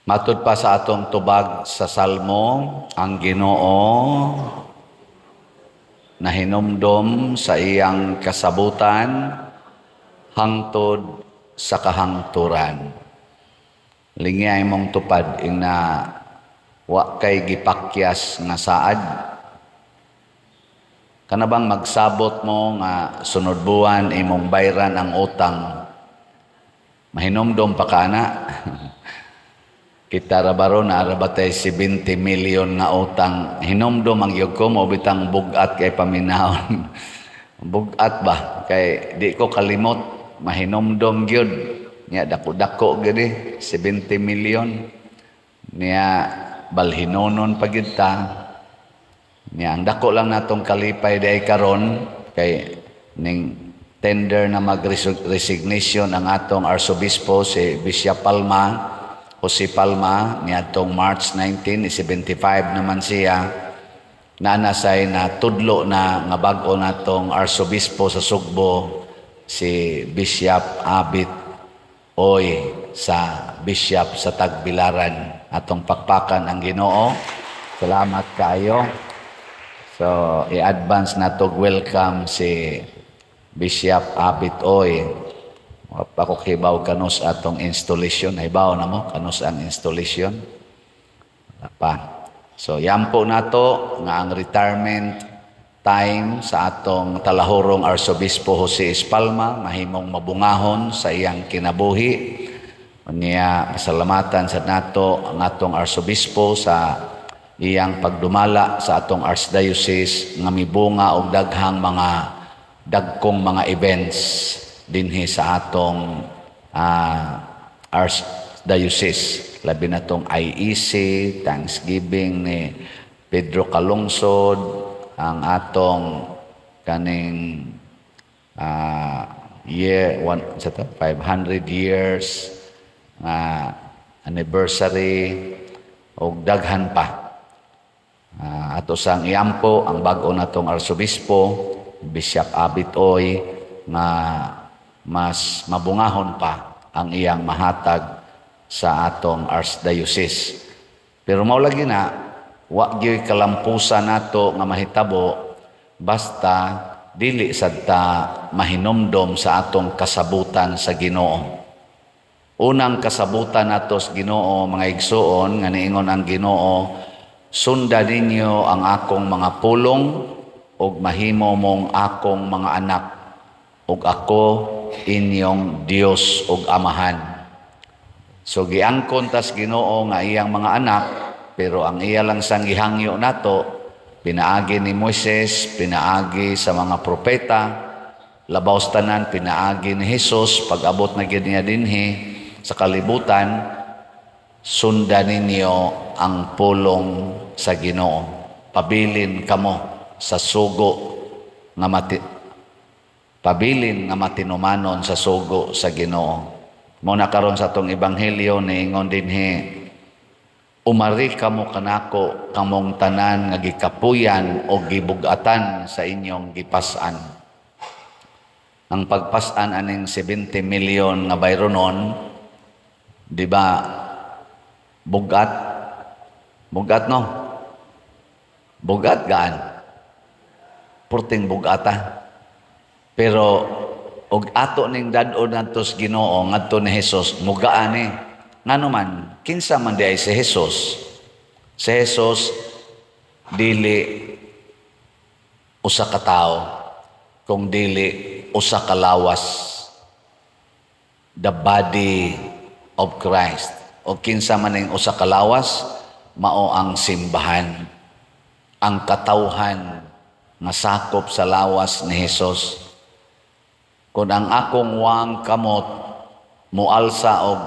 Matud pa sa atong tubag sa Salmo, ang Ginoo nahinumdom sa iyang kasabutan hangtod sa kahangturan. Lingiyay mong tupad ingna wa kay gipakyas nga saad. Kana bang magsabot mo nga sunod buwan imong bayran ang utang, mahinumdom pa ka na? Kita ra ba ron, naa ba tay 70 million nga utang? Hinumdom ang gyud ko mo bitang bugat kay paminawon. Bugat ba kay di ko kalimot, mahinumdom gyud nya, dako-dako gyud eh, 70 million niya, balhinonon pa gyud ta niya. Ang dako lang natong kalipay diay karon kay ning tender na mag-resignation ang atong arsobispo, si Bishop Palma, Jose Palma, niadtong March 19, 75 naman siya. Nanasay na tudlo na nga bag-o natong arsobispo sa Sugbo, si Bishop Abit Oy sa Bishop sa Tagbilaran. Atong pakpakan ang Ginoo. Salamat kaayo. So, i-advance na to, welcome si Bishop Abit Oy. Wa pa ko kibaw kanus atong installation. Ay, na mo kanus ang installation? Wala pa. So, yampo nato nga ang retirement time sa atong talahurong Arsobispo Jose Espalma mahimong mabungahon sa iyang kinabuhi. Unya, pasalamatan sa nato ang atong arsobispo sa iyang pagdumala sa atong archdiocese nga mibunga og daghang mga dagkong mga events dinhi sa atong archdiocese, labi na tong IEC, Thanksgiving ni Pedro Calungsod, ang atong kaning year one sa to, 500 years anniversary og daghan pa. Ato sang iampo ang bag-o natong arsobispo, Bishop Abit Oy, nga mas mabungahon pa ang iyang mahatag sa atong archdiocese. Pero mao lagi na wa gyud kalampusan nato nga mahitabo basta dili sad ta mahinumdom sa atong kasabutan sa Ginoo. Unang kasabutan nato sa Ginoo, mga igsuon, nga niingon ang Ginoo, "Sunda ninyo ang akong mga pulong ug mahimo mong akong mga anak ug ako inyong Dios ug Amahan." So giangkon tas Ginoo nga iyang mga anak, pero ang iya lang sang gihangyo nato pinaagi ni Moises, pinaagi sa mga propeta, labaw sa tanan pinaagi ni Jesus pag-abot na gyud niya dinhi sa kalibutan, sunda ninyo ang pulong sa Ginoo. Pabilin kamo sa sugo nga mati pabilin nga matinumanon sa sugo sa Ginoo. Mo na karon sa atong ebanghelyo niingon dinhi, "Umari kamo kanako kamong tanan nga gikapuyan o gibugatan sa inyong gipas-an." Ang pagpas-an aning 70 million nga bayronon, di ba bugat? Bugat, no? Bugat gaan. Purting bugata. Pero og ato ning dad-on ngadto sa Ginoo, ngadto ni Jesus, mugaan ni. Ngano man, kinsa man diay si Jesus? Si Jesus dili usa ka tawo, kung dili usa ka lawas. The body of Christ. O kinsa man ning usa ka lawas, mao ang simbahan. Ang katawhan nga sakop sa lawas ni Jesus. Kung ang akong wang kamot mualsa og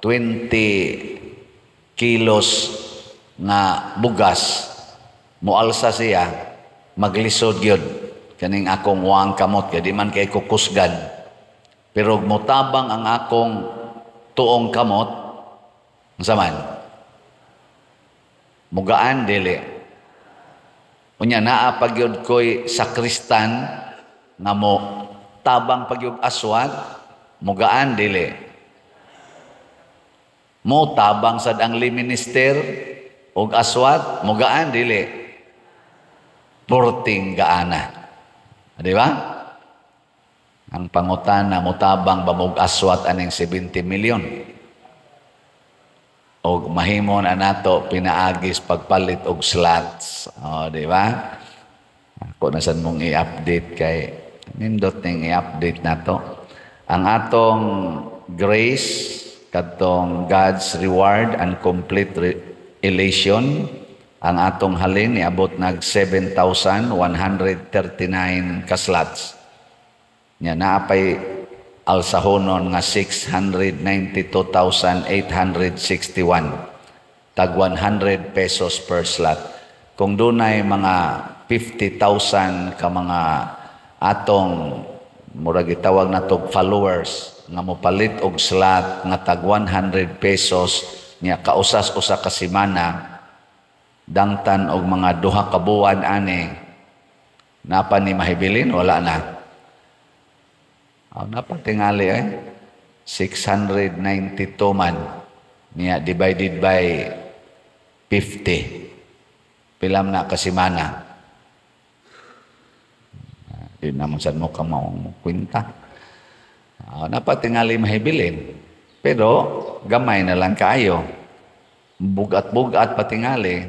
20 kilos nga bugas, mualsa siya, maglisod gyud kaning akong wang kamot kay di man kay kukusgan. Pero mutabang ang akong tuong kamot, unsa man? Mugaan dili? Unya naa pa gyud ko'y sakristan nga mo tabang pa gyud aswat, mugaan dili? Mo tabang sad ang lay minister og aswat, mugaan dili. Porting gaana. Di ba? Ang pangutana, mutabang ba mog aswat aning 70 million? Og mahimo na nato pinaagis pagpalit og slots. O, di ba? Ako na sad mong i-update kay nindot ning i-update nato. Ang atong grace kadtong God's reward and complete elation, ang atong halin niabot nag 7,139 ka slots. Nya naapay alsahonon nga 692,861, tag 100 pesos per slot. Kung dunay mga 50,000 ka mga atong murag gitawag natog followers nga mopalit og slot nga tag 100 pesos nya kausas usa ka semana, dangtan og mga 2 ka buwan ani, napa ni mahibilin, wala na. Oh, napatingali eh. 692 man niya divided by 50. Pilam na kasimana. Di naman sad mo ka maong kwenta. Oh, napatingali mahibilin. Pero gamay na lang kaayo. Bugat-bugat patingali.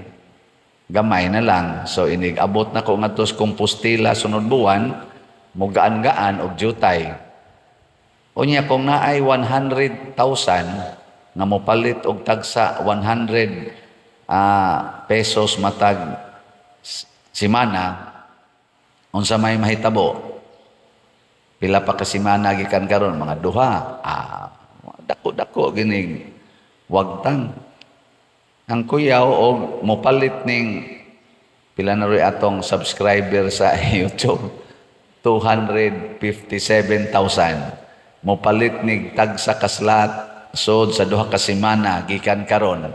Gamay na lang. So inig abot na ko ngadto sa Compostela sunod buwan, mugaan-gaan og jutay. Unya kung naay 100,000 nga mopalit og tagsa 100 pesos matag semana, unsa may mahitabo? Pila pa ka semana gikan karon? Mga duha. Dako-dako gining wagtang. Ang kuyaw og mopalit ning pila na ro'y atong subscriber sa YouTube, 257,000. Mopalit nig tagsa ka slot sod sa 2 ka semana gikan karon.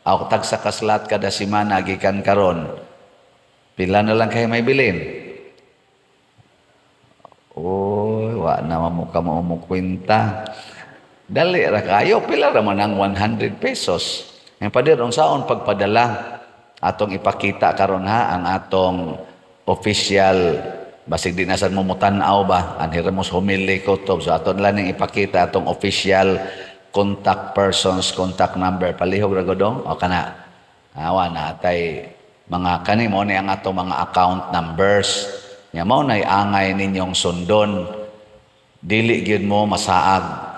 Ako tagsa ka slot kada semana gikan karon. Pila na lang kay may bilin? Oy, wa na mo ka mo kwenta. Dali ra kayo, pila ra man ang 100 pesos. Ang pader, unsaon pagpadala? Atong ipakita karon ha ang atong official, basig di na sad mo mutan-aw ba, anhira mo humili ko to. So aton lang ning ipakita atong official contact persons, contact number. Palihog ra godong o kana. Awa na atay mga kani mo ni ang atong mga account numbers. Nya mao nay angay ninyong sundon. Dili gyud mo masaag.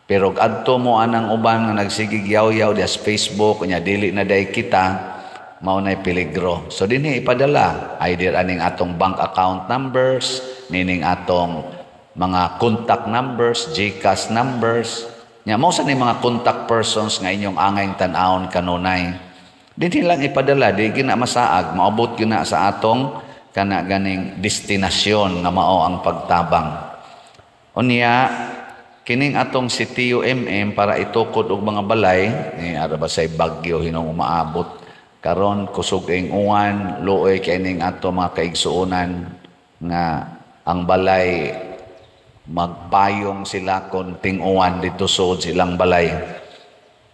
Pero adto mo anang uban nga nagsigig yaw-yaw diya sa Facebook, nya dili na day kita, mao nay peligro. So dinhi ipadala either aning atong bank account numbers, nining atong mga contact numbers, GCash numbers. Nya mao sa ni mga contact persons nga inyong angay tan-awon kanunay. Dinhi lang ipadala, di gina masaag, maabot gyud na sa atong kana ganing destinasyon nga mao ang pagtabang. Unya kining atong si TUMM para itukod og mga balay ni ara ba say bagyo hinong umaabot karon, kusog ing uwan, luoy kay ning ato mga kaigsuonan nga ang balay magpayong sila kon ting-uwan dito suod silang balay.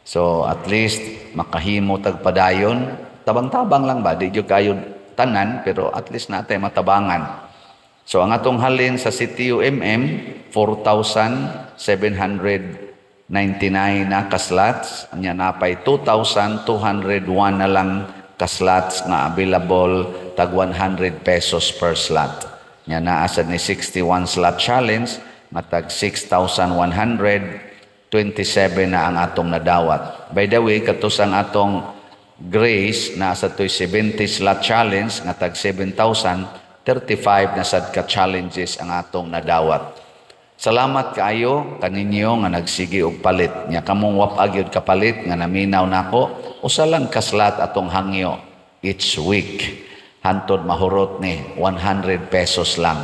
So at least makahimo tag padayon, tabang-tabang lang ba, di gyud kayo tanan, pero at least natay matabangan. So ang atong halin sa CTUMM 4,799 na kaslots, anya napay 2,201 na lang kaslots nga available tag 100 pesos per slot. Nya naa sad ni 61 slot challenge matag 6,127 na ang atong nadawat. By the way, katusang atong Grace naa sa to'y 70 slot challenge nga tag 7,035 na sad ka challenges ang atong nadawat. Salamat kaayo kaninyo nga nagsigi og palit. Nya kamong wap-ag gyud kapalit nga naminaw nako, usa lang ka slot atong hangyo each week. Hantod mahurot ni 100 pesos lang.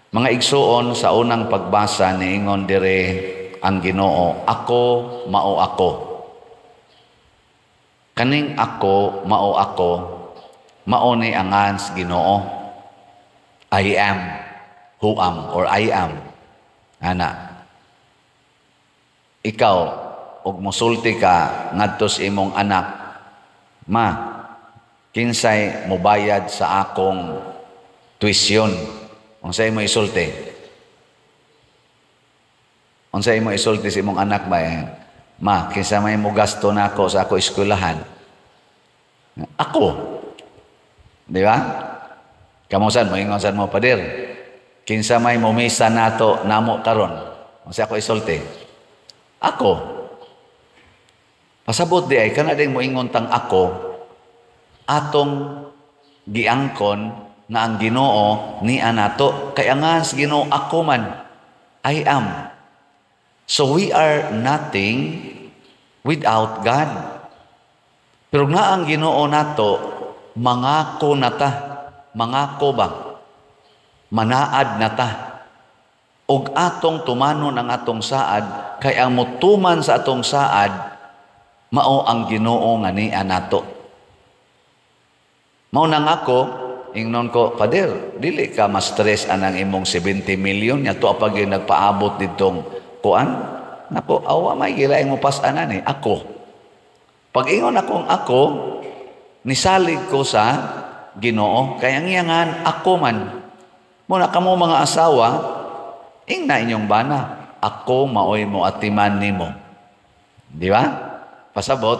Mga igsuon, sa unang pagbasa niingon dire ang Ginoo, "Ako mao ako." Kaning "Ako mao ako" mao ni angan sa Ginoo. I am who am or I am. Ana. Ikaw, ug mosulti ka ngadto sa imong anak, "Ma, kinsay mobayad sa akong tuition?" Unsa imo isulti? Unsa imo isulti sa imong anak ba? "Ma, kinsa may mo gasto nako sa ako eskwelahan?" "Ako." Di ba? Kamo sad moingon sad mo, "Pader, kinsa may momisa nato namo karon?" Unsa ako isulti? "Ako." Pasabot di ay kana din moingon tang "ako", atong giangkon nga ang Ginoo niya nato, kay ang sa Ginoo "Ako man", "I am". So we are nothing without God. Pero nga ang Ginoo nato, mangako na ta, mangako ba? Manaad na ta. Og atong tumanon ang atong saad, kay ang mutuman sa atong saad mao ang Ginoo nga niya nato. Mao nang ako, ingnon ko, "Pader, dili ka ma-stress anang imong 70 million, nya to pag nagpaabot ditong kuan." Nako, awa may gilaing mo pas-anan eh. "Ako." Pag ingon akong "ako", nisalig ko sa Ginoo. Kaya ang iyangan, "Ako man." Muna kamo mga asawa, ingna inyong bana, "Ako maoy mo atiman nimo." Di ba? Pasabot,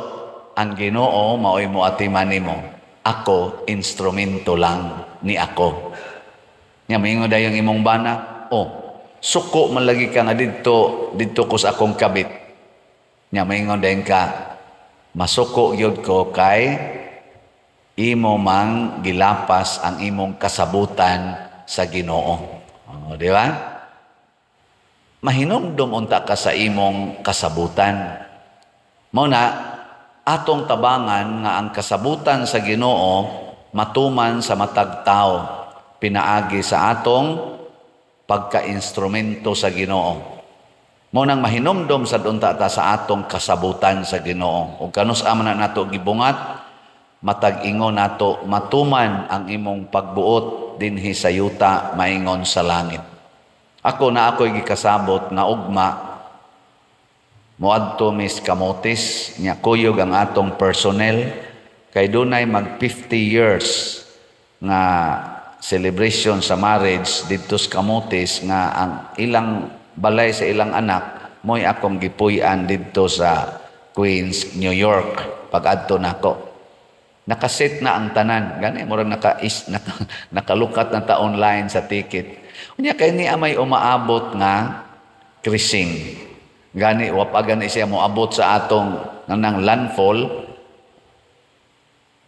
ang Ginoo maoy mo atiman nimo. Ako, instrumento lang ni ako. Nya moingon dayon imong bana, "Oh, suko man lagi ka nga didto didto ko sa akong kabit." Nya moingon dayon ka, "Masuko gyud ko kay imo mang gilapas ang imong kasabutan sa Ginoo." Oh, di ba? Mahinumdum unta ka sa imong kasabutan. Mao na atong tabangan nga ang kasabutan sa Ginoo matuman sa matag tao pinaagi sa atong pagka-instrumento sa Ginoo. Mao nang mahinumdom sad unta ta sa atong kasabutan sa Ginoo. Ug kanus-a man na nato gibungat, matag ingon nato, "Matuman ang imong pagbuot dinhi sa yuta maingon sa langit." Ako na ako'y gikasabot nga ugma moadto mis Camotes, nya kuyog ang atong personnel kay dunay mag 50 years nga celebration sa marriage didto sa Camotes, nga ang ilang balay sa ilang anak mo'y akong gipuy-an didto sa Queens, New York. Pag-adto nako, nakaset na ang tanan, gani murag nakalukat na ta online sa ticket. Unya kay niya may umaabot nga krising, gani wa pa gani siya moabot sa atong nang landfall,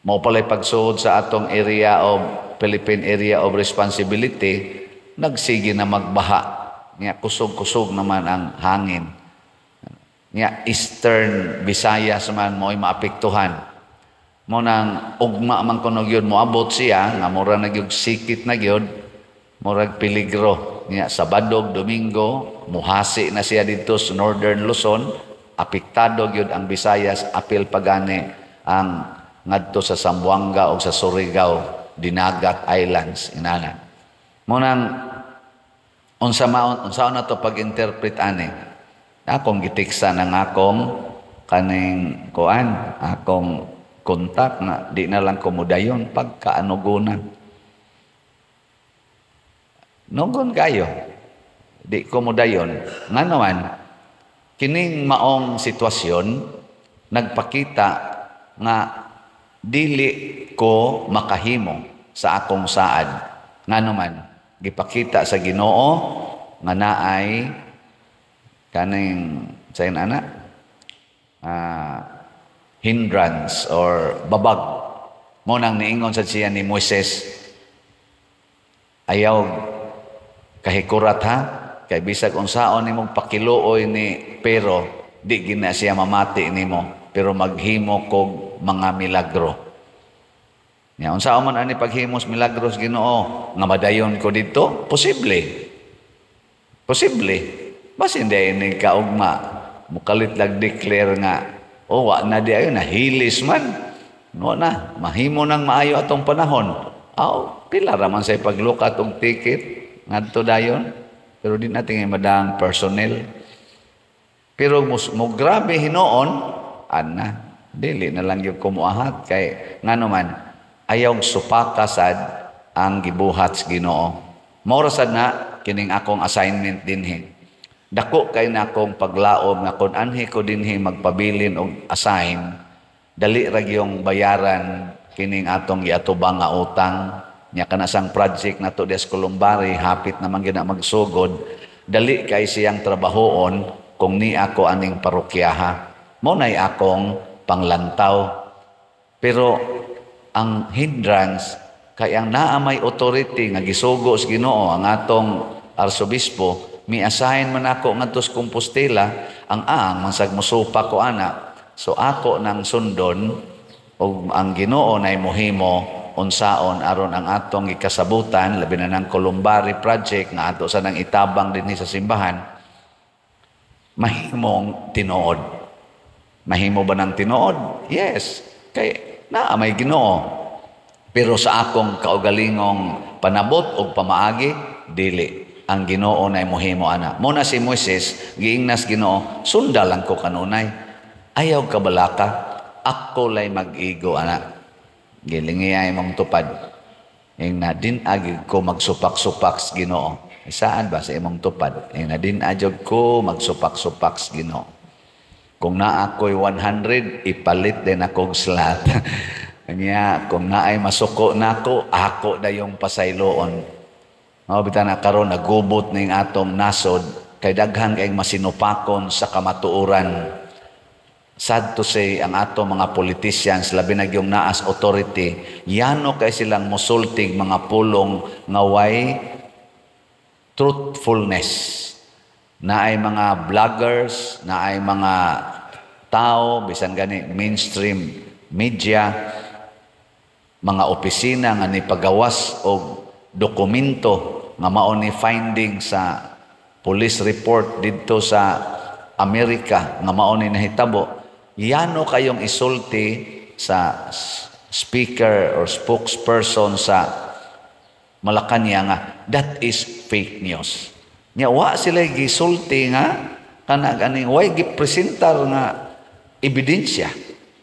mao pala'y pagsuod sa atong area of Philippine Area of Responsibility, nagsige na magbaha. Nya kusog-kusog naman ang hangin. Nya Eastern Visayas man mo'y maapektuhan. Mo nang ugma man kuno gyud moabot siya nga mura na gyud sikit na gyud, murag peligro. Nya Sabado, Domingo muhasi na siya didto sa Northern Luzon, apektado gyud ang Visayas, apil pagani ang ngadto sa Zamboanga o sa Surigao, Dinagat Islands inana. Mo nang unsa maon unsa na to pag-interpret ani, akong gitiksa ng akong kaning kuan, akong kontak nga di na lang ko modayon pagkaanugonan. Nugon kayo. Di ko modayon. Nga naman, kining maong sitwasyon, nagpakita nga dili ko makahimo sa akong saad. Nga naman, gipakita sa Ginoo nga naay kaning sa ana hindrance or babag. Mo nang niingon sa siya ni Moises, "Ayaw kahikurat ha, kay bisag unsaon nimong pakiluoy ni pero di gina siya mamati nimo, pero maghimo kog mga milagro." Nya unsaon man ani paghimos milagros, Ginoo, nga madayon ko didto? Posible. Posible. Basin di ni kaugma mukalit lag declare nga, "Oh, wa na di ayo nahilis man." No na, mahimo nang maayo atong panahon. Aw, pila ra man say paglukat og ticket ngadto dayon. Pero di natin ngay madang personnel. Pero mo grabe hinuon, ana, dili na lang gyud ko moahat kay ngano man ayaw supaka sad ang gibuhat sa Ginoo. Mao ra sad na kining akong assignment dinhi. Dako kay na akong paglaom nga kon anhi ko dinhi magpabilin og assign, dali ra gyung bayaran kining atong giatubang nga utang. Nya kana sang project nato diha sa Columbari, hapit naman gyud na magsugod, dali kay siyang trabahoon kung ni ako aning parokyaha. Mao nay akong panglantaw. Pero ang hindrance kay ang naa may authority nga gisugo sa Ginoo ang atong arsobispo, mi-assign man ako ngadto sa Compostela, ang mansag mosupa ko ana. So ako nang sundon og ang Ginoo nay mohimo unsaon aron ang atong gikasabutan, labi na nang Columbari project nga ato sa nang itabang dinhi sa simbahan, mahimong tinuod. Mahimo ba ng tinuod? Yes, kay naa may Ginoo. Pero sa akong kaugalingong panabot og pamaagi, dili. Ang Ginoo nay mohimo ana. Mo na si Moises giingnas Ginoo, sunda lang ko kanunay. Ayaw kabalaka, ako lay mag-igo ana. Gilingiyay mong tupad. Ing na din agi ko magsupak-supak sa Ginoo. Saan ba sa imong tupad? Ing na din adyog ko magsupak-supak sa Ginoo. Kung naa ko'y 100, ipalit din akong slot. Kanya, kung naay masuko nako, ako dayong pasayloon. Mao bitaw na karon nagubot ning atong nasod kay daghan kayong masinupakon sa kamatuoran. Sad to say, ang atong mga politicians, labi na gyung naas authority, yano kay silang musultig mga pulong nga way truthfulness. Naay mga vloggers, naay mga tao, bisan gani mainstream media, mga opisina nga nipagawas og dokumento nga mao ni finding sa police report didto sa Amerika nga mao ni nahitabo. Yano kayong isulti sa speaker or spokesperson sa Malacañang nga that is fake news. Nya wa sila gisulti nga kana ganing way gipresentar nga ebidensya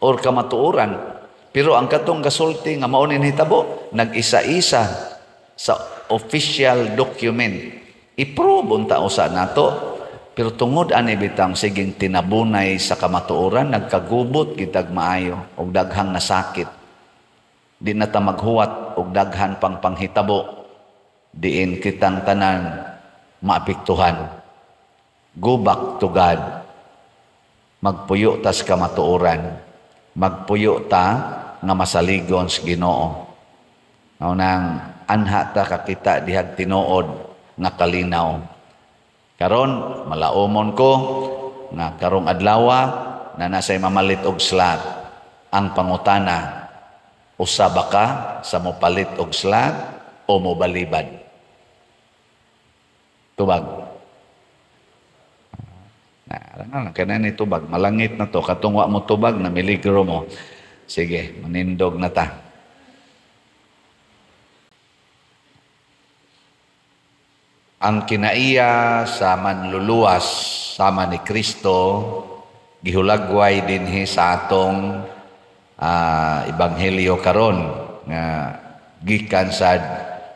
or kamatuoran. Pero ang katong gasulti nga mao ni nahitabo, nag-isa-isa sa official document. I-prove unta usa nato. Pero tungod ani bitang siging tinabunay sa kamatuoran, nagkagubot kitag maayo og daghang nasakit. Di na ta maghuwat og daghan pang panghitabo, diin kitang tanan maapektuhan. Go back to God. Magpuyo ta sa kamatuoran. Magpuyo ta nga masaligon sa Ginoo. Mao nang anha ta kakita dihag tinuod nga kalinaw. Karon malaumon ko nga karong adlawa na nasay mamalit og slat. Ang pangutana, usa ba ka sa mopalit og slat o mobalibad? Tubag. Na, kana ni tubag, malangit na to, katong wa mo tubag na miligro mo. Sige, manindog na ta. Ang kinaiya sa manluluwas sama ni Kristo gihulagway dinhi sa atong ebanghelyo karon nga gikan sad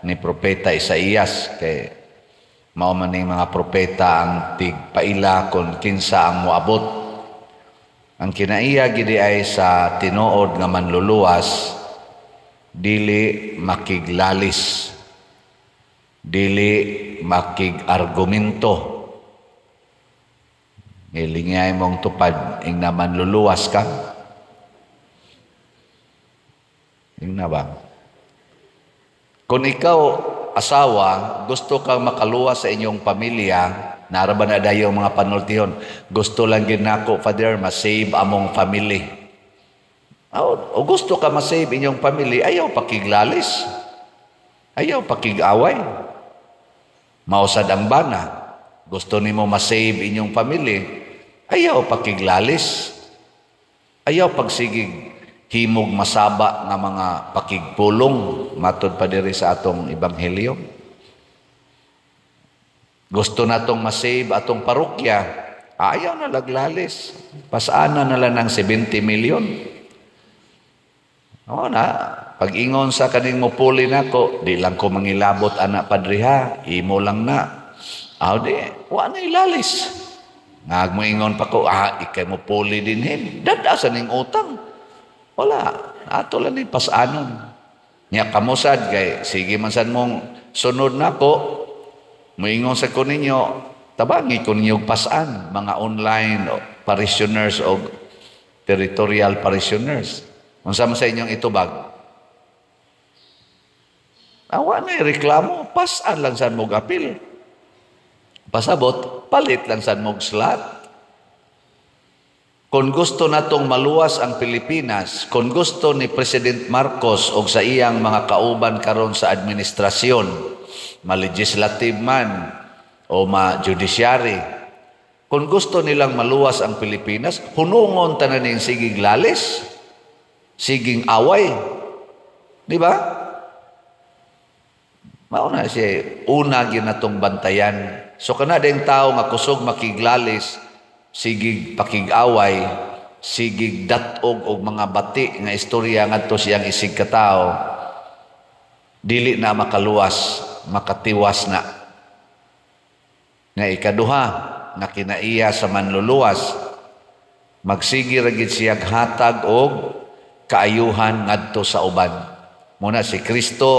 ni propeta Isaías, kay mao man ning mga propeta ang tigpaila kon kinsa ang moabot. Ang kinaiya gidi ay sa tinuod nga manluluwas dili makiglalis, dili makig-argumento. Ngilingay mong tupad ing naman luluwas ka. Ing na ba? Kung ikaw asawa, gusto kang makaluwas sa inyong pamilya, naraba na dayo mga panultihon, gusto lang gid nako, Father, ma-save among family. O gusto ka ma-save inyong family, ayaw pakiglalis. Ayaw pakig-away. Mausad ang bana. Gusto nimo ma-save inyong family, ayaw pakiglalis. Ayaw pagsigig himog masaba nga mga pakigpulong matod pa diri sa atong ebanghelyo. Gusto natong ma-save atong parokya, Ayaw na laglalis. Pasana na lang ng 70 million. Oo na, pag-ingon sa kaning mupuli nako, di lang ko mangilabot ana, padre ha, imo lang na. Aw di, wa na ilalis. Ngag mo ingon pa ko, ikay mo puli dinhin. Dada sa ning utang. Wala, ato lang ni pasanon. Nya kamusad kay sige man sad mong sunod nako, moingon sa ko ninyo, tabangi ko ninyo pasan mga online parishioners o territorial parishioners. Unsa man sa inyong itubag? Awa na reklamo, pasan lang san mo apil. Pasabot, palit lang san mo slot. Kung gusto natong maluwas ang Pilipinas, kung gusto ni President Marcos o sa iyang mga kauban karon sa administrasyon, ma-legislative man o ma-judiciary, kung gusto nilang maluwas ang Pilipinas, hunungon tanan ning sigig lalis, siging away. Di ba? Mao na siya, una ginatong bantayan. So kana ding tao nga kusog makiglalis, sigig pakig-away, sigig datog og mga bati nga istorya ngadto siyang isig katao, dili na makaluwas, makatiwas na. Nga ikaduha, nga kinaiya sa manluluwas, magsige ra gid siyag hatag og kaayuhan ngadto sa uban. Muna si Kristo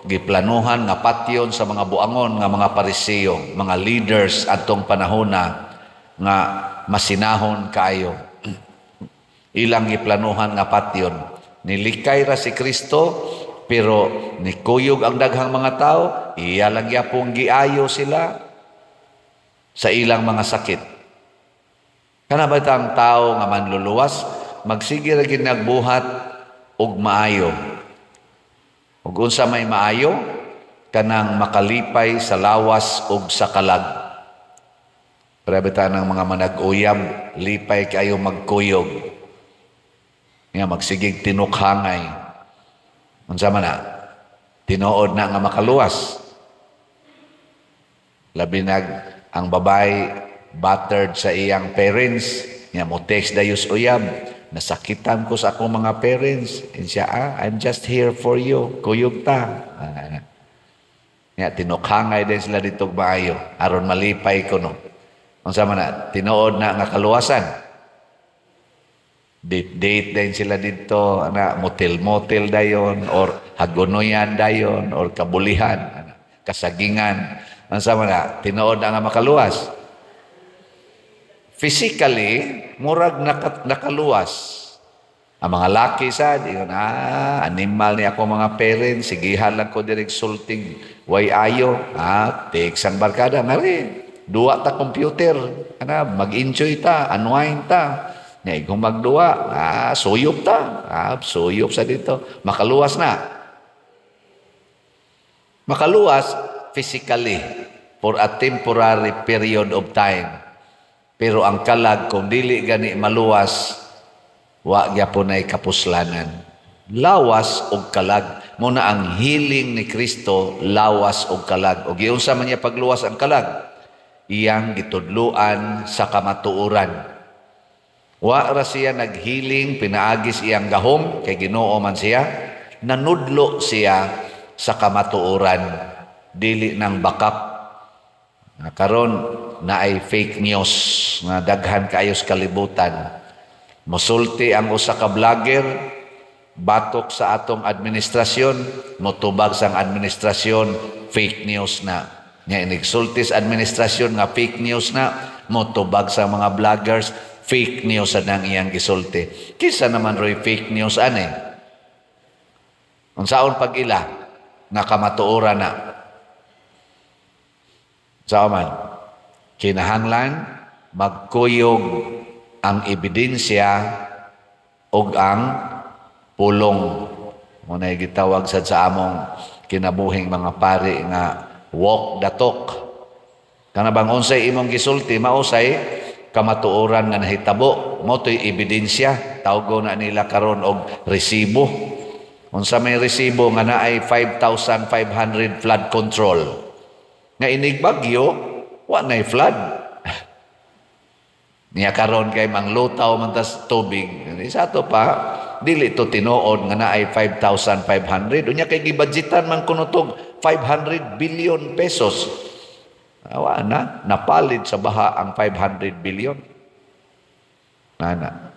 giplanuhan nga patyon sa mga buangon nga mga Pariseo, mga leaders adtong panahona nga masinahon kaayo. Ilang giplanuhan nga patyon. Nilikay ra si Kristo pero nikuyog ang daghang mga tao, iya lang gyapon giayo sila sa ilang mga sakit. Kana ba ang tao nga manluluwas, magsige ra gid nagbuhat og maayo. Ug unsa may maayo? Kanang makalipay sa lawas ug sa kalag. Grabe ta ng mga manag-uyab, lipay kayo magkuyog. Nga magsigig tinukhangay. Unsa man na? Tinuod na nga makaluwas. Labi nag ang babae battered sa iyang parents, nga mo text dayos uyab, nasakitan ko sa akong mga parents. And siya, I'm just here for you. Kuyog ta. Nga, tinukhangay din sila dito maayo. Aron malipay ko, no. Unsa man na, tinuod na nga kaluwasan. Date-date din sila dito, ana, motel-motel dayon, or hagunoyan dayon, or kabulihan, ana, kasagingan. Unsa man na, tinuod na nga makaluwas. Physically, murag nakaluwas. Ang mga laki sad, ingon, animal ni ako mga parents, sigihan lang ko direk sulting, way ayo, take sang barkada, ngari, duwa ta computer, ana, mag-enjoy ta, unwind ta. Nya, kung magduwa, suyop ta, suyop sa dito, makaluwas na. Makaluwas physically for a temporary period of time. Pero ang kalag, kung dili gani maluwas, wa gyapon ay kapuslanan. Lawas og kalag. Muna ang healing ni Kristo, lawas og kalag. Og giunsa man niya pagluwas ang kalag? Iyang gitudluan sa kamatuoran. Wa ra siya naghealing, pinaagis iyang gahom, kay Ginoo man siya, nanudlo siya sa kamatuoran, dili nang bakak. Karon naay fake news nga daghan kaayo sa kalibutan. Mosulti ang usa ka vlogger batok sa atong administrasyon, motubag sang administrasyon, fake news na. Nya inigsulti sa administrasyon nga fake news na, motubag sa mga vloggers, fake news sa nang iyang gisulti. Kisa naman roy fake news ani? Unsaon pag-ila nga kamatuoran na? Sao man? Kinahanglan magkuyog ang ebidensya ug ang pulong. Muna gitawag sad sa among kinabuhing mga pari nga walk the talk. Kana bang unsay imong gisulti mausay kamatuoran nga nahitabo, mo to'y ebidensya. Tawgo na nila karon og resibo. Unsa may resibo nga naay 5,500 flood control. Nga inig bagyo, wa nay flood. Niya karon kay manglutaw man tas tubig. Sa ato pa dili to tinuod nga naay 5,500. Unya kay gibudgetan man kuno tog 500 billion pesos. Awa na, napalid sa baha ang 500 billion. Nana.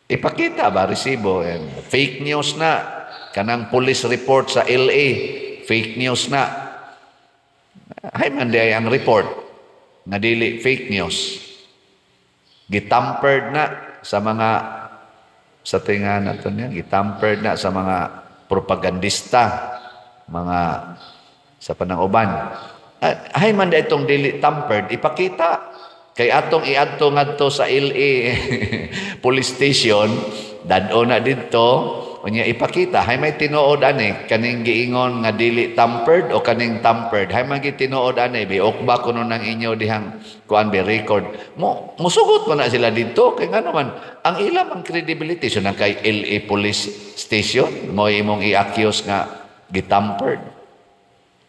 Ipakita ba resibo? And fake news na. Kanang police report sa LA, fake news na. Hay man di ang report nga dili fake news. Gitampered na sa mga sa tinga na to niya, gitampered na sa mga propagandista, mga sa pananguban. Hay man di itong dili tampered, ipakita. Kay atong iadto ngadto sa LA police station, dad-o na didto, unya ipakita. Hay may tinuod ani kaning giingon nga dili tampered o kaning tampered. Hay man tinuod ani biok ba kuno nang inyo dihang kuan be record. Mo musugot man na sila didto kay ngano man ang ila mang credibility so nang kay LA police station mo imong i-accuse nga gitampered.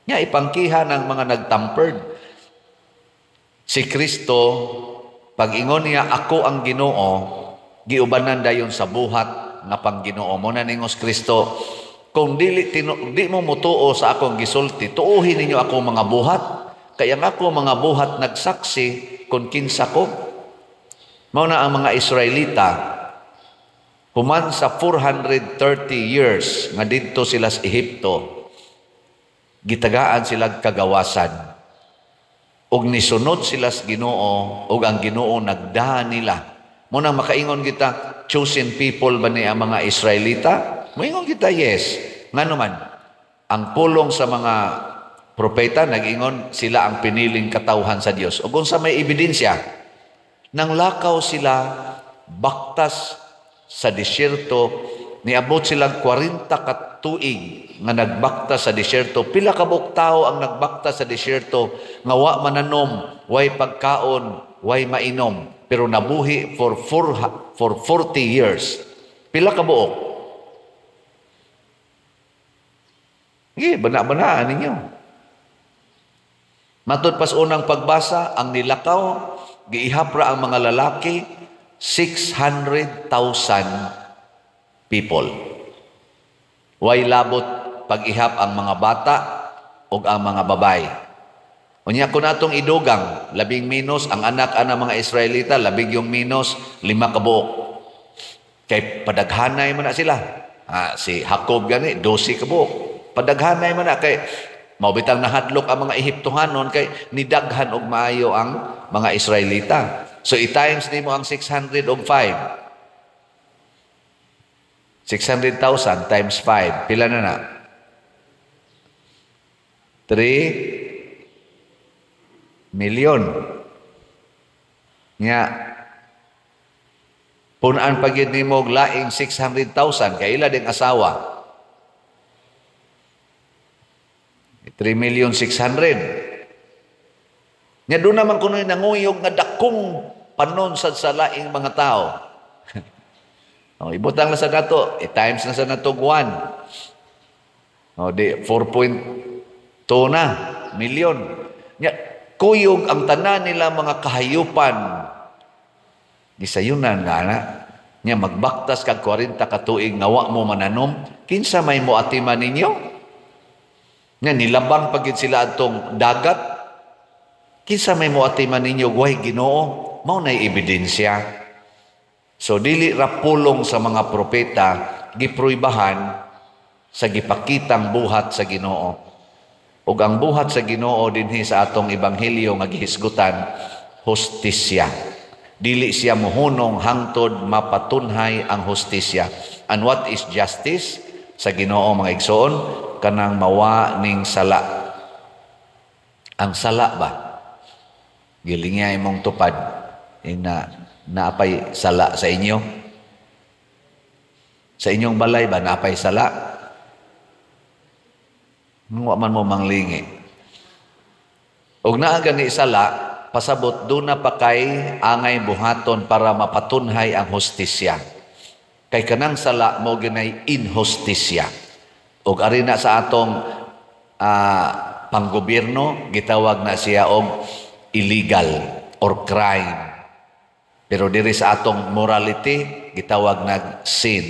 Nya ipangkiha ng mga nagtampered. Si Kristo pag-ingon niya ako ang Ginoo, giubanan dayon sa buhat nga pang-Ginoo. Mo na ningos Kristo, kung dili di mo mutuo sa akong gisulti, tuuhin ninyo ako mga buhat. Kaya ang ako mga buhat nagsaksi kung kinsa ko. Mao na ang mga Israelita, human sa 430 years nga didto sila sa Ehipto, gitagaan sila kagawasan. Ug nisunod sila sa Ginoo, ug ang Ginoo nagdahan nila. Mo nang makaingon kita, chosen people ba ni ang mga Israelita? Moingon kita, yes. Ngano man, ang pulong sa mga propeta, nag-ingon sila ang piniling katawhan sa Dios. Ug unsa may ebidensya, nang lakaw sila baktas sa disyerto, niabot silang 40 ka tuig nga nagbakta sa disyerto. Pila ka buok tawo ang nagbakta sa disyerto nga wa mananom, way pagkaon, way mainom, pero nabuhi for 40 years. Pila ka buok? Sige, bana-banaan ninyo. Matud pas unang pagbasa, ang nilakaw, giihapra ang mga lalaki, 600,000 people. Way labot pag-ihap ang mga bata ug ang mga babae. Unya kun atong idugang, labing minus ang anak ana mga Israelita, labing yung minus 5 ka buok. Kay padaghanay man na sila. Si Jacob gani 12 ka buok. Padaghanay man na kay mao bitang nahadlok ang mga Ehiptohanon kay nidaghan og maayo ang mga Israelita. So i-times nimo ang 600 og 5. 600,000 times 5, pila na na? 3 million. Nya, punaan pa gyud nimo og laing 600,000 kay ila ding asawa. 3,600,000. Nya doon naman kuno nanguyog nga dakong panon sa laing mga tao. O, ibutang na sa nato, i-times na sa nato 1. O, di 4.2 na milyon. Nya, kuyog ang tanan nila mga kahayupan. Gisayunan nga na. Nya magbaktas kag 40 ka tuig nga wa mo mananom, kinsa may moatiman ninyo? Nya nilabang pagid sila atong dagat. Kinsa may moatiman ninyo way Ginoo? Mao nay ebidensya. So dili ra pulong sa mga propeta gipruibahan sa gipakitang buhat sa Ginoo. Ug ang buhat sa Ginoo dinhi sa atong ebanghelyo nga gihisgutan, hustisya. Dili siya mohunong hangtod mapatunhay ang hustisya. And what is justice sa Ginoo, mga igsoon? Kanang mawa ning sala. Ang sala ba? Gilingya imong tupad ina naapay sala sa inyo? Sa inyong balay ba naapay sala? Wa man mo manglingi. Og naa gani sala, pasabot duna pa kay angay buhaton para mapatunhay ang hustisya. Kay kanang sala mo ginay inhustisya. Og ari na sa atong panggobyerno, gitawag na siya og illegal or crime. Pero diri sa atong morality, gitawag nag sin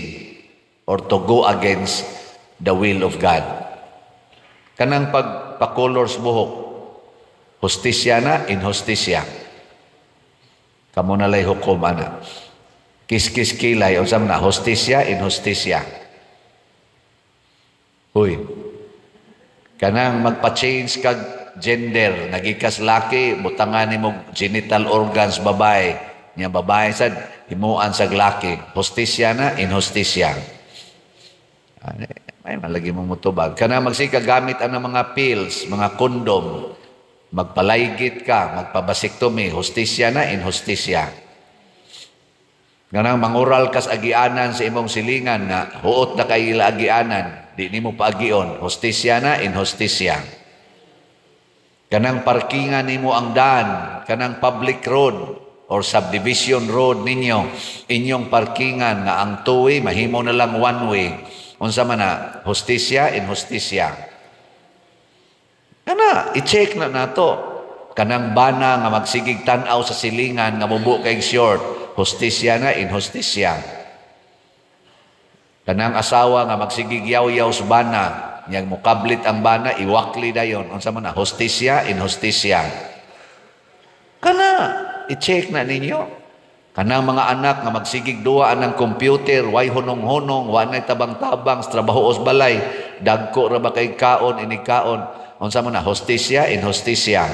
or to go against the will of God. Kanang pagpakolor sa buhok, hustisya na, inhustisya. Kamo na lay hukom ana. Kiskis kilay, unsa man na, hustisya, inhustisya. Uy, kanang magpa-change kag gender, nagikas laki, butangan nimo genital organs babae, nya babae sad himuan sa laki, hustisya na, inhustisya. Ay, malagi mo mutubag. Kanang magsika gamit ang mga pills, mga kondom, magpalaygit ka, magpabasiktomy, hustisya na, inhustisya. Kanang mangural kas agianan sa imong silingan nga huot na kay ila agianan, di nimo paagion, hustisya na, inhustisya. Kanang parkingan nimo ang daan, kanang public road or subdivision road ninyo, inyong parkingan nga ang two-way mahimo na lang one way. Unsa man na, hustisya, inhustisya. Kana, i-check na nato. Kanang bana nga magsigig tan-aw sa silingan nga mubo kay short, hustisya na, inhustisya. Kanang asawa nga magsigig yaw-yaw sa bana, niyang mukablit ang bana, iwakli dayon. Unsa man na, hustisya, inhustisya. Kana, i-check na ninyo. Kanang mga anak nga magsigig duwa anang computer, way hunong-hunong, wa nay tabang-tabang sa trabaho os balay, dagko ra ba kay kaon, inikaon. Unsa man na, hustisya, inhustisya.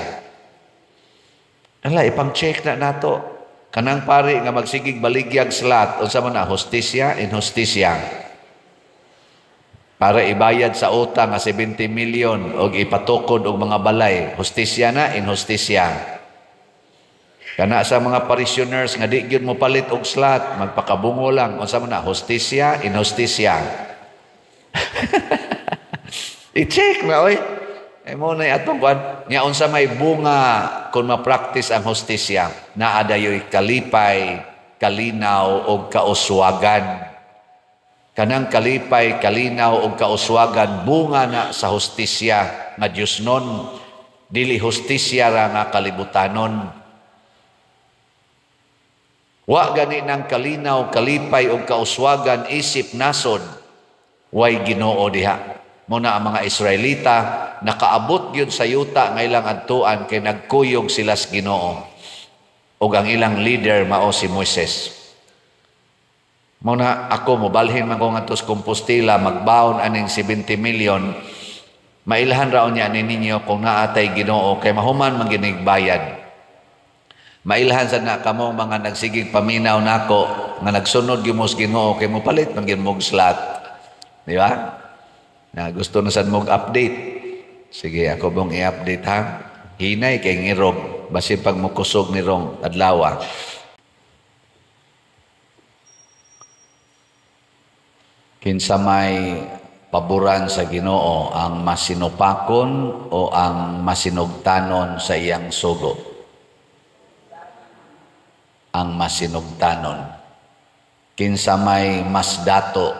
Ala, ipang-check na nato. Kanang pari nga magsigig baligyag slot, unsa man na, hustisya, inhustisya. Para ibayad sa utang nga 70 million og ipatukod og mga balay, hustisya na, inhustisya. Kana sa mga parishioners nga di gyud mo palit og slot, magpakabungo lang, unsa man na, hustisya, inhustisya. I-check na oy. Ay mo na atong kuan, nya unsa may bunga kung ma-practice ang hustisya, naa dayoy kalipay, kalinaw og kauswagan. Kanang kalipay, kalinaw og kauswagan bunga na sa hustisya nga Diosnon, dili hustisya ra nga kalibutanon. Wa gani nang kalinaw, kalipay og kauswagan isip nasod, way Ginoo diha. Muna ang mga Israelita nakaabot gyud sa yuta nga ilang adtuan kay nagkuyog sila sa Ginoo. Ug ang ilang leader mao si Moises. Muna ako mobalhin man ko ngadto sa Compostela, magbaon aning 70 million. Mailhan raon niya ni ninyo kung naatay Ginoo kay mahuman man ginig bayad. Mailhan sad na kamo mga nagsigig paminaw nako nga nagsunod gyud mo sa Ginoo kay mopalit man gyud mog slot. Di ba? Na gusto na sad mog update. Sige, ako bong i-update ha. Hinay kay ngirog basin pag mokusog ni rong adlaw. Kinsa may paboran sa Ginoo, ang masinupakon o ang masinugtanon sa iyang sugo? Ang masinugtanon. Kinsa may mas dato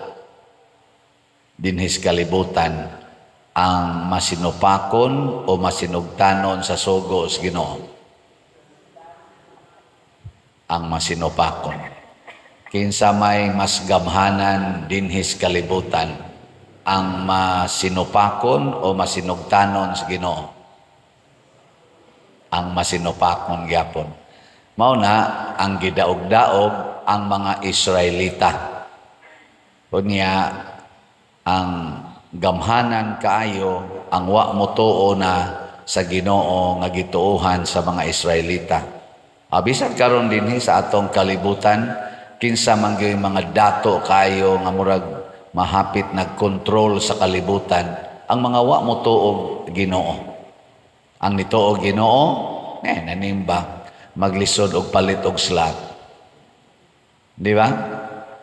dinhis kalibutan, ang masinupakon o masinugtanon sa sugo sa Ginoo? Ang masinupakon. Kinsa may mas gamhanan dinhis kalibutan, ang masinupakon o masinugtanon sa Ginoo? Ang masinupakon gyapon. Mao na ang gidaog-daog ang mga Israelita. Unya ang gamhanan kaayo ang wa motuo na sa Ginoo nga gituohan sa mga Israelita. Bisan karon dinhi sa atong kalibutan, kinsa man gyud mga dato kaayo nga murag mahapit nagkontrol sa kalibutan, ang mga wa motuo Ginoo. Ang nituo Ginoo, nanimba maglisod og palit og slot. Di ba?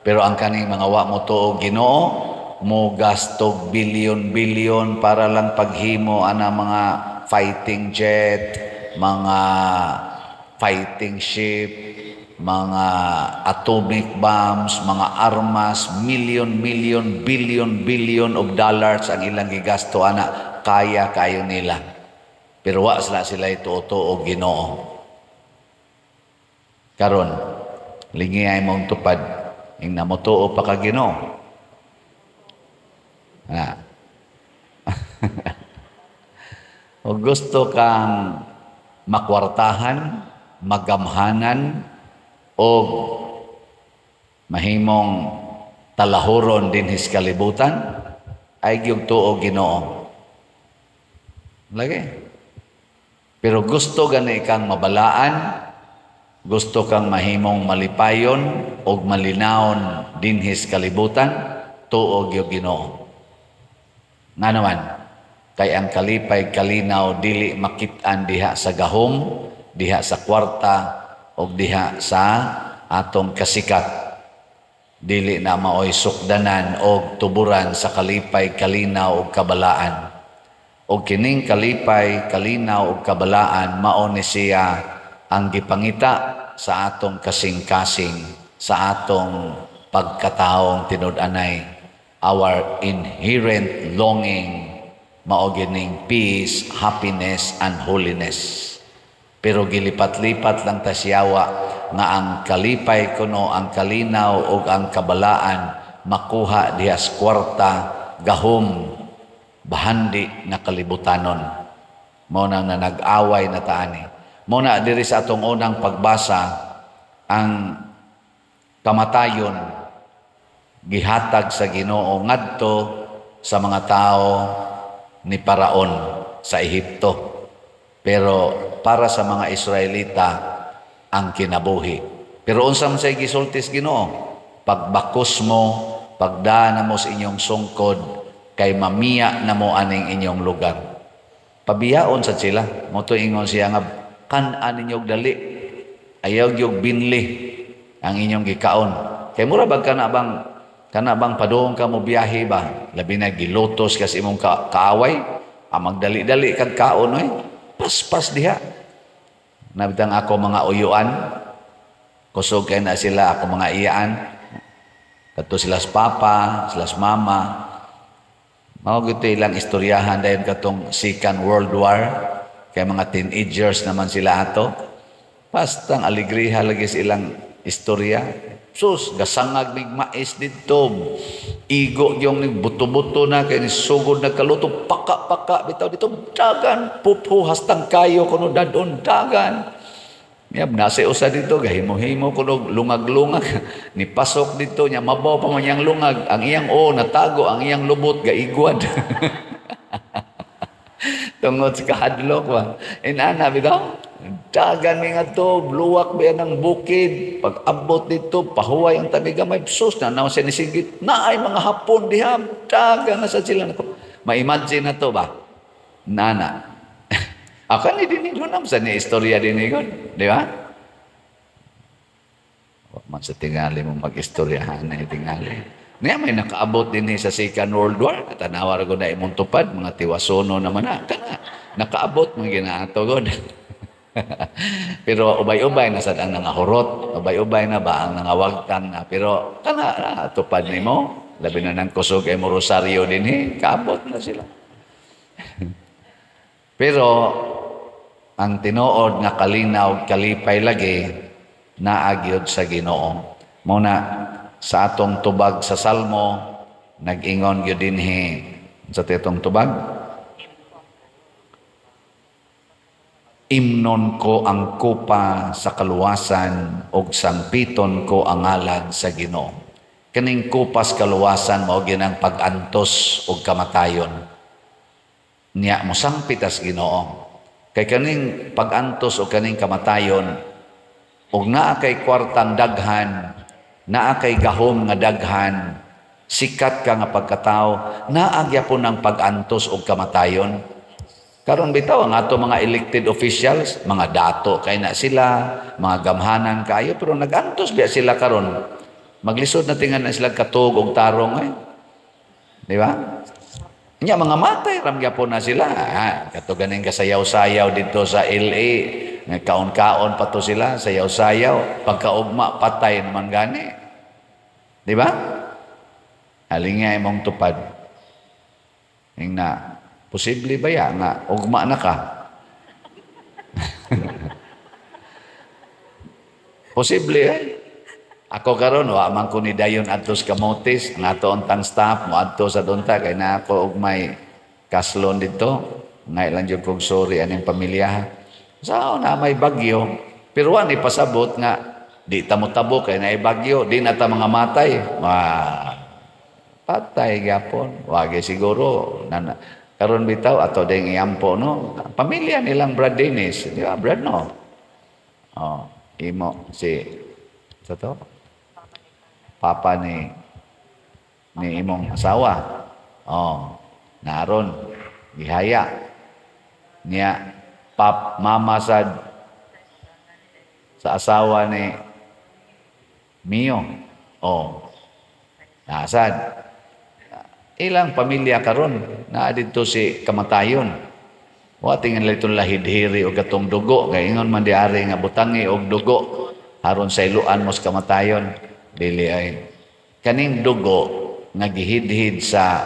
Pero ang kaning mga wa motuo Ginoo, mo gastog bilyon-bilyon para lang paghimo ana mga fighting jet, mga fighting ship, mga atomic bombs, mga armas, million-million, billion-billion of dollars ang ilang gigasto ana, kaya kayo nila. Pero wa sila ituo-tuo Ginoo. Karon, Lingiyay mong tupad. Ing namutuo pa ka Ginoo. Na. O gusto kang makwartahan, magamhanan, o mahimong talahuron dinhis kalibutan, ay gyud tuo Ginoo. Lagi. Pero gusto gani kang mabalaan, gusto kang mahimong malipayon og malinawon dinhis kalibutan, tuo gyud Ginoo. Nga naman, kay ang kalipay kalinaw dili makit-an diha sa gahom, diha sa kwarta, og diha sa atong kasikat. Dili na maoy sukdanan og tuburan sa kalipay kalinaw og kabalaan. Og kining kalipay kalinaw og kabalaan mao ni siya ang gipangita sa atong kasing-kasing, sa atong pagkataong tinud-anay, our inherent longing mao gining peace, happiness, and holiness. Pero gilipat-lipat lang ta siyawa nga ang kalipay kuno, ang kalinaw ug ang kabalaan makuha diha sa kwarta, gahom, bahandi nga kalibutanon. Mao na nga nag-away na taani. Mao na diri sa atong unang pagbasa ang kamatayon gihatag sa Ginoo ngadto sa mga tao ni Paraon sa Ehipto. Pero para sa mga Israelita ang kinabuhi. Pero unsa man say gisultis Ginoo? Pagbakos mo, pagdana mo sa inyong sungkod, kay mamiya na mo aning inyong lugar. Pabiyaon sad sila. Mo ingon siya nga kan-an ninyo dali. Ayaw gyud binli ang inyong gikaon. Kay mura bag kana bang padung ka mo biyahe ba? Labi na gilutos ka sa imong kaaway, ang magdali-dali kag kaon oy. Paspas diha. Nabitang ako mga uyuan, kusog kay na sila ako mga iyaan. Kadto sila sa papa, sila sa mama. Mao gyud ilang istoryahan dayon katong Second World War kay mga teenagers naman sila ato. Pastang alegriha lagi sa ilang istorya. Sus, gasangag mig mais didto. Igo yung buto-buto na kay ni sugod nagkaluto, paka-paka bitaw dito dagan pupo hastang kayo kuno dadon dagan. Yab nasa usa dito gahimo-himo kuno lungag-lungag ni pasok dito nya mabaw pa man iyang lungag, ang iyang o natago ang iyang lubot gaigwad. Tungod sa kahadlok ba. Inana bitaw. Dagan mi nga to, luwak ba ng bukid. Pag abot dito, pahuway ang tabi gamay. Sus, na naon siya nisigit. Naay mga Hapon diha. Dagan na sa sila. Ma-imagine na to ba? Nana. Ako ni dinidon sa ni istorya dinigon. Di ba? Wa man sa tingali mo mag-istoryahan na tingali. Niya may nakaabot din sa Second World War. Tanawa ra na imong tupad, mga tiwasono naman na. Kana, nakaabot mga ginaato god. Pero ubay-ubay na sad ang nangahurot, ubay-ubay na ba ang nangawagtang na. Pero kana na, tupad nimo, labi na ng kusog ay mo rosaryo dinhi, kaabot na sila. Pero ang tinuod nga kalinaw kalipay lagi naa gyud sa Ginoo. Mao na sa atong tubag sa Salmo nag-ingon gyud dinhi sa titong tubag, imnon ko ang kupa sa kaluwasan ug sangpiton ko ang ngalan sa Ginoo. Kaning kupas kaluwasan mao gyud ang pag-antos ug kamatayon. Niya mo sangpit as Ginoo. Kay kaning pag-antos o kaning kamatayon ug naa kay kwartang daghan, naa kay gahom nga daghan, sikat ka nga pagkatao, naa gyapon ang pag-antos ug kamatayon. Karon bitaw ang ato mga elected officials, mga dato kay na sila, mga gamhanan kaayo, pero nag-antos biya sila karon. Maglisod na tingan na sila katug og tarong eh. Di ba? Nya mga matay ram gyapon na sila. Ha, kato ganing kasayaw-sayaw dito sa LA, kaon-kaon pa to sila, sayaw-sayaw, pagkaugma patay naman gani. Di ba? Alingay mong tupad. Ingna, posible ba ya nga ugma na ka? Posible eh. Ako karon wa man ko ni dayon adto sa Camotes, ang ato untang staff moadto sa dunta kay naa ko og may kaslon didto. Ngay lang jud kog sorry aning pamilya. Sa na may bagyo, pero wa ni pasabot nga di ta motabo kay naay bagyo, di na ta mga matay. Wa patay gyapon. Wagi siguro na, karon bitaw ato ding iampo, no. Pamilya nilang Brad Dennis, di ba Brad, no? Oh, imo si sa to? Papa ni imong asawa. Oh, naron gihaya. Niya pap mama sad sa asawa ni Mio. Oh. Nasad. Ilang pamilya karon naa didto si kamatayon. Wa tingali itong lahidhiri og katong dugo kay ingon man diari nga butangi og dugo aron sa iluan mo sa kamatayon. Dili ay kaning dugo nga gihidhid sa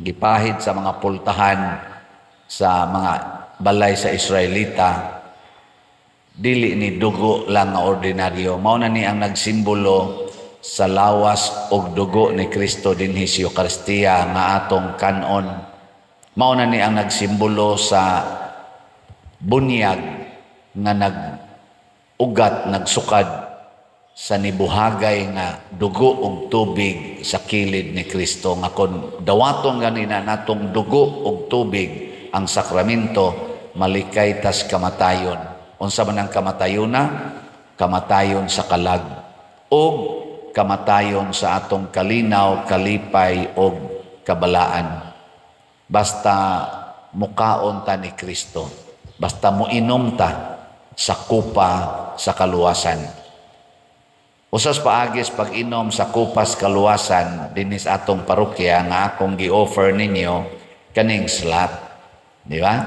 gipahid sa mga pultahan sa mga balay sa Israelita, dili ni dugo lang nga ordinaryo. Mao na ni ang nagsimbolo sa lawas og dugo ni Kristo dinhi sa Eukaristiya nga atong kanon. Mao na ni ang nagsimbolo sa bunyag nga nag-ugat, nagsukad sa nibuhagay nga dugo og tubig sa kilid ni Kristo, nga kon dawaton ganina natong dugo og tubig ang sakramento, malikay tas kamatayon. Unsa man ang kamatayon na? Kamatayon sa kalag og kamatayon sa atong kalinaw, kalipay og kabalaan. Basta mukaon ta ni Kristo, basta muinom ta sa kupa sa kaluwasan. Usas paagis pag-inom sa kupas kaluwasan dinis atong parokya nga akong gi-offer ninyo kaning slot. Di ba?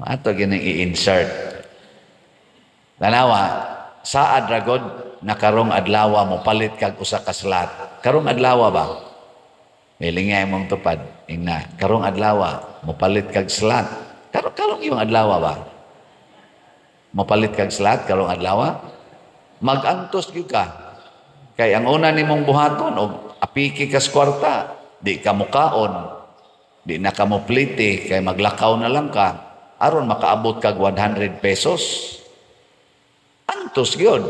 Ato gining i-insert. Tanawa, saad ra god na karong adlaw mo palit kag usa ka slot. Karong adlaw ba? Milingay mong tupad. Ingna, karong adlaw mo palit kag slot. Karong yung adlaw ba? Mopalit kag slot karong adlaw? Magantos gyud ka. Kay ang una nimong buhaton og apiki kas kwarta, di ka mukaon, di na ka moplite kay maglakaw na lang ka aron makaabot kag 100 pesos. Antos gyud.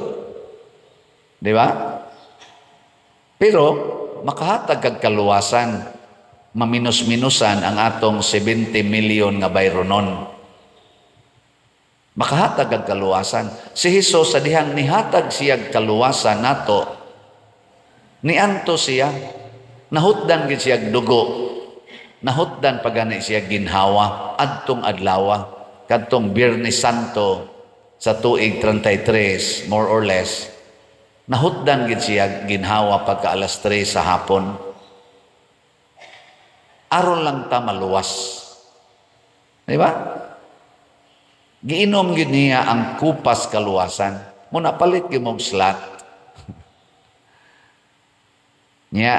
Di ba? Pero makahatag kag kaluwasan, maminus-minusan ang atong 70 million nga bayronon. Makahatag ang kaluwasan. Si Jesus sa dihang nihatag siya kaluwasan nato, nianto siya, nahutdan gid siya dugo, nahutdan pagani siya ginhawa, adtong adlawa, kadtong Biyernes Santo sa tuig 33, more or less, nahutdan gid siya ginhawa pagka alas 3 sa hapon. Aron lang ta maluwas. Di ba? Giinom gid niya ang kupas kaluwasan. Muna palit gyud mong slot. Niya,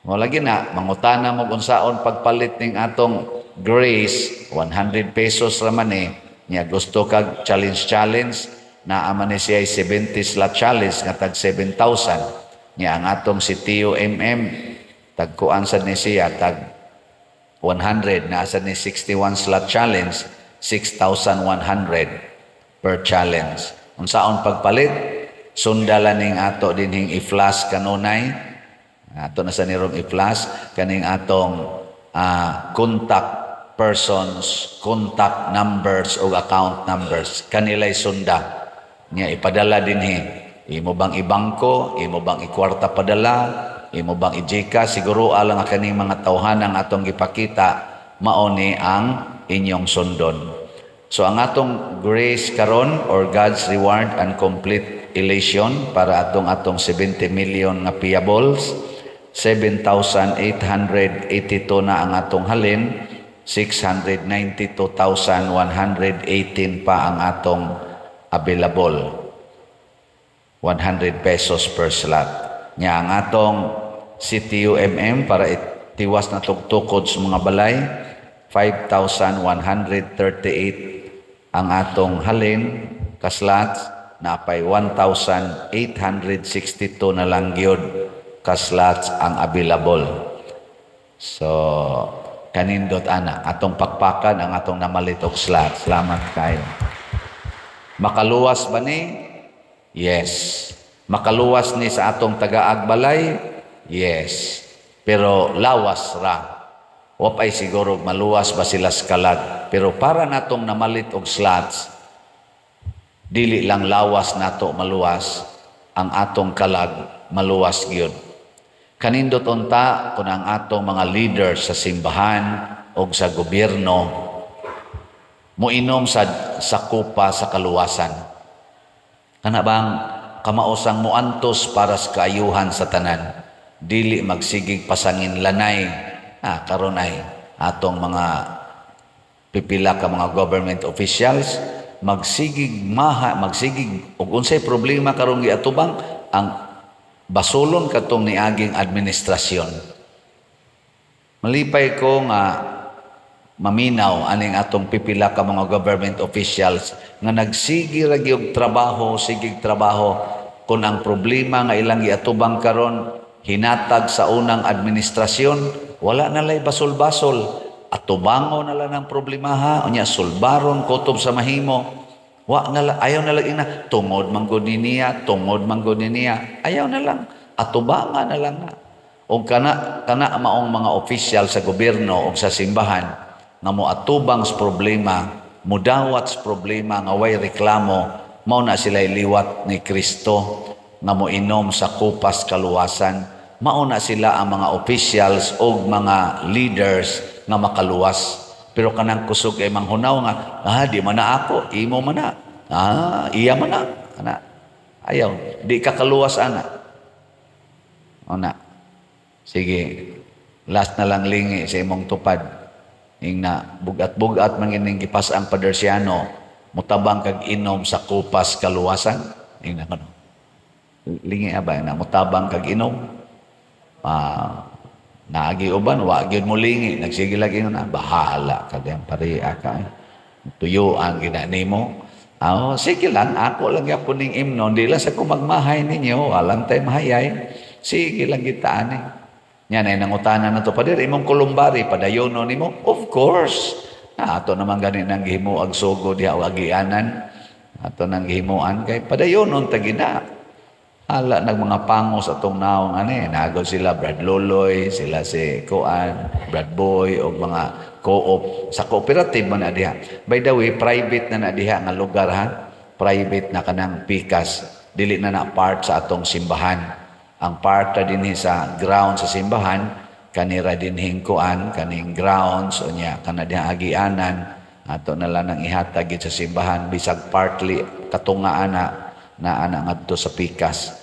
mo lagi na mangutana mo unsaon pagpalit ning atong grace, 100 pesos ra man eh. Niya gusto kag challenge challenge, naa man ni siya 70 slot challenge nga tag 7,000. Niya ang atong si Tio MM tagkuan sad ni siya tag 100, naa sad ni 61 slot challenge, 6,100 per challenge. Unsaon pagpalit? Sundala ning ato dinhing i-flash kanunay. Ato na sa nirong i-flash kaning atong contact persons, contact numbers o account numbers. Kanila'y sunda. Nya ipadala dinhi. Imo bang ibangko, imo bang ikwarta padala, imo bang i-GCash, siguro alang ang kaning mga tawhanang atong gipakita, mao ni ang inyong sundon. So ang atong grace karon or God's reward and complete elation para atong atong 70 million nga payables, 7,882 na ang atong halin, 692,118 pa ang atong available. 100 pesos per slot. Nya ang atong CTUMM para itiwas na tugtukod sa mga balay, 5,138 ang atong halin kaslots, Napay 1,862 na lang gyud ka slots ang available. So kanindot ana, atong pakpakan ang atong namalit og slot. Salamat kayo. Makaluwas ba ni? Yes. Makaluwas ni sa atong taga-agbalay? Yes. Pero lawas ra. Wa pa'y siguro maluwas ba sila sa kalag. Pero para natong namalit og slots, dili lang lawas nato maluwas, ang atong kalag maluwas gyud. Kanindot unta kung ang atong mga leaders sa simbahan o sa gobyerno moinom sa kupa sa kaluwasan. Kana bang kamaosang muantos para sa kaayuhan sa tanan, dili magsigig pasangin lanay. Ah, karon ay atong mga pipila ka mga government officials magsigig maha, magsigig og unsay problema karon giatubang ang basolon katong niaging administrasyon. Malipay ko nga maminaw aning atong pipila ka mga government officials nga nagsigi ra gyud trabaho, sigig trabaho, kun ang problema nga ilang giatubang karon hinatag sa unang administrasyon, wala na lay basol-basol, atubango na lang ang problemaha, unya sulbaron kutob sa mahimo. Wa na lang, ayaw na lang ina, tungod man gud ni niya, tungod man gud ni niya, ayaw na lang, atubangan na lang na. O kana kana maong mga official sa gobyerno o sa simbahan nga moatubang sa problema, mudawat sa problema nga way reklamo, mao na sila liwat ni Kristo nga moinom sa kupas kaluwasan. Mao na sila ang mga officials o mga leaders nga makaluwas. Pero kanang kusog ay manghunaw nga, "Ah, di man na ako, imo man na. Ah, iya man na." Ana. Ayaw, di ka kaluwas ana. Ona. Sige, last na lang, lingi sa imong tupad. Ingna, bugat-bugat man ining gipas ang Padersiano, mutabang kag inom sa kupas kaluwasan. Ingna kano. Lingi ba na mutabang kag inom? Ah, naagi uban wa gyud mo lingi, nagsige lagi na bahala ka diyan pareha ka. Tuyuan gina nimo. Ah, sige lang, ako lang gyapon ning imnon, di lang sa ko magmahay ninyo, walang tay mahayay. Sige lang kita ani. Nya nay nangutana na to, "Pader, imong kolumbari padayono nimo?" Of course. Na ato naman gani nang gihimo ag sugo diha o agianan. Ato nang gihimuan kay padayonon ta gina. Hala nag mga pangos atong naong ani, nagod sila Brad Loloy, sila si Kuan, Brad Boy og mga co-op sa cooperative man na diha. By the way, private na na diha nga lugar ha. Private na kanang pikas, dili na na part sa atong simbahan. Ang part ra dinhi sa ground sa simbahan, kanira dinhing kuan, kaning grounds unya kana diha agianan, ato na lang ang ihatag gid sa simbahan bisag partly katunga ana na ana ngadto sa pikas.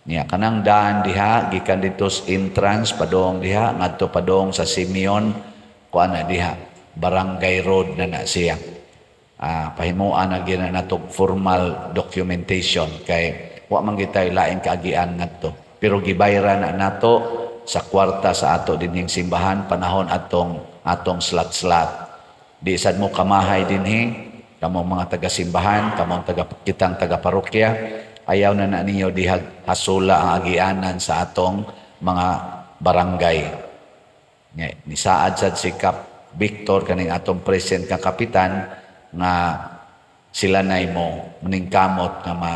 Niya kanang daan diha gikan dito sa entrance padong diha ngadto padong sa Simeon, kuan na diha, barangay road na na siya. Ah, pahimuan na gina nato formal documentation kay wa man gitay laing kaagian ngadto. Pero gibayra na nato sa kwarta sa ato dinhing simbahan panahon atong atong slot-slot. Di sad mo kamahay dinhi kamong mga taga-simbahan, kamong taga kitang taga-parokya, ayaw na na ninyo dihag hasula ang agianan sa atong mga barangay. Nga, nisaad sad si Kap Victor kaning atong present ka kapitan nga sila nay mo maningkamot nga ma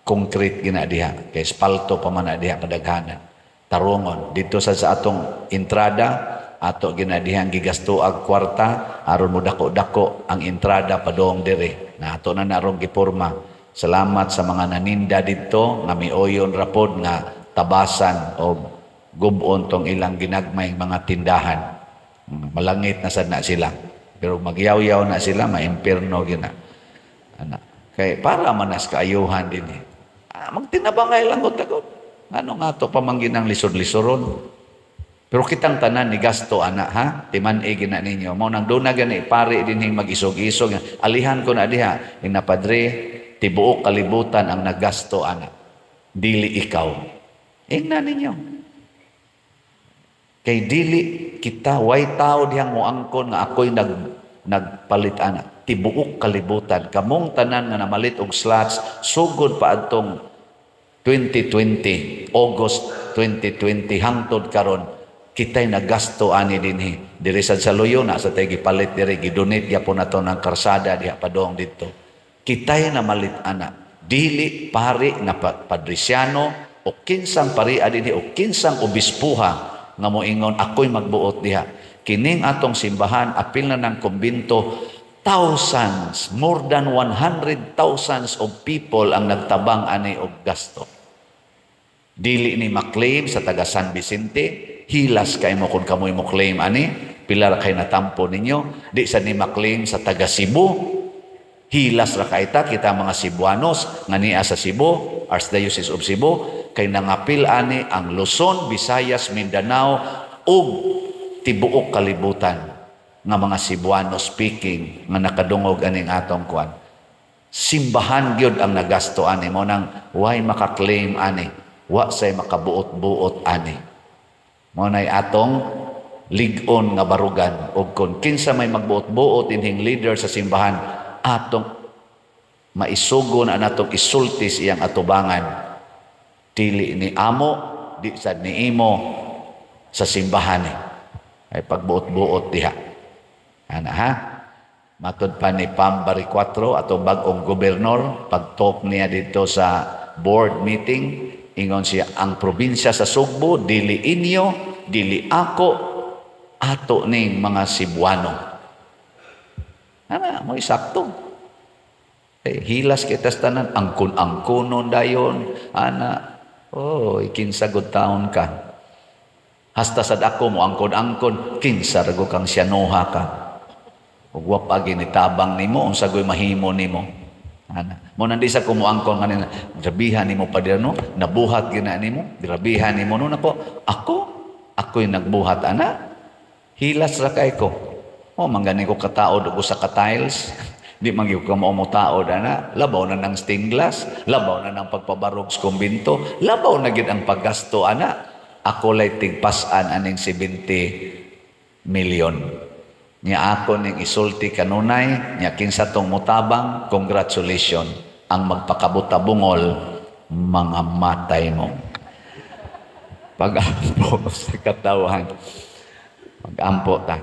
concrete gina diha kay espalto pa man na diha kadaghanan. Tarungon dito sa atong entrada, ato ginadihang gigasto ag kwarta aron mo dako-dako ang entrada padong dire na ato na narong giporma. Salamat sa mga naninda didto nga mioyon rapod nga tabasan og gubon tong ilang ginagmay mga tindahan. Malangit na sad na sila, pero magyaw-yaw na sila, maimpirno gina ana kay para manas kaayuhan dinhi. Ah, magtinabangay lang gud tagod, ngano nga to pamanggin ang lisod-lisoron. Pero kitang tanan ni gasto ana ha, timan-i gina ninyo. Mao nang duna gani pari dinhing mag-isog-isog, alihan ko na diha, ina padre, tibuok kalibutan ang nagasto ana. Dili ikaw. Ingna ninyo. Kay dili kita, way tao dihang moangkon nga ako'y nagpalit ana. Tibuok kalibutan, kamong tanan nga namalit og slots sugod pa adtong 2020, August 2020 hangtod karon, kitay nagasto ani dinhi. Diri sad sa Luyo na sa tay gipalit diri, gidonate gyapon nato ng karsada diha padong didto. Kitay namalit ana, dili pari nga padrisiano o kinsang pari dinhi o kinsang obispuha nga moingon, "Ako'y magbuot diha." Kining atong simbahan, apil na ng kumbinto, thousands, more than 100 thousands of people ang nagtabang ani og gasto. Dili ni maklaim sa taga San Vicente, hilas kay mo kung kamoy mo claim ani, pila ra kay natampo ninyo. Di sa ni maklaim sa taga Cebu, hilas ra kay ta kita mga Cebuanos nga niya sa Cebu, Archdiocese of Cebu, kay nangapil ani ang Luzon, Visayas, Mindanao ug tibuok kalibutan nga mga Cebuano speaking nga nakadungog aning atong kuan. Simbahan gyud ang nagasto ani mo nang way makaklaim ani, wa say makabuot-buot ani. Mo nay atong lig-on nga barugan, ug kung kinsa may magbuot-buot inhing leader sa simbahan, atong maisugo na natong isulti iyang atubangan. Dili ni amo, di sad ni imo sa simbahan ni. Ay pagbuot-buot diha. Ana ha? Matod pa ni Pam Baricuatro, atong bag-ong gobernador, pag-talk niya dito sa board meeting, ingon siya, ang probinsya sa Sugbo, dili inyo, dili ako, ato ning mga Cebuano. Ana, mo sakto. Eh, hilas kita sa tanan, angkon-angkonon dayon, ana, oh, kinsa gud taon ka. Hasta sad ako mo angkon-angkon, kinsa ra kang siyanoha ka. Ug wa pa ginitabang nimo, unsa goy mahimo nimo. Ana. Mo nandi sa kumuangkon kanina, grabihan nimo pa no, nabuhat gina nimo, grabihan nimo no nako. Ako, ako'y nagbuhat ana. Hilas ra kay ko. Oh, manggani ko kataod og usa ka tiles. Di man gyud ko mao mo taod ana. Labaw na ng stained glass, labaw na ng pagpabarog sa kumbinto, labaw na gid ang paggasto ana. Ako lay tigpas-an aning 70 million. Nya ako ning isulti kanunay, nya kinsa tong mutabang, congratulations. Ang magpakabuta-bungol, mga matay mo. Pag-ampo sa katawan. Pag-ampo ta.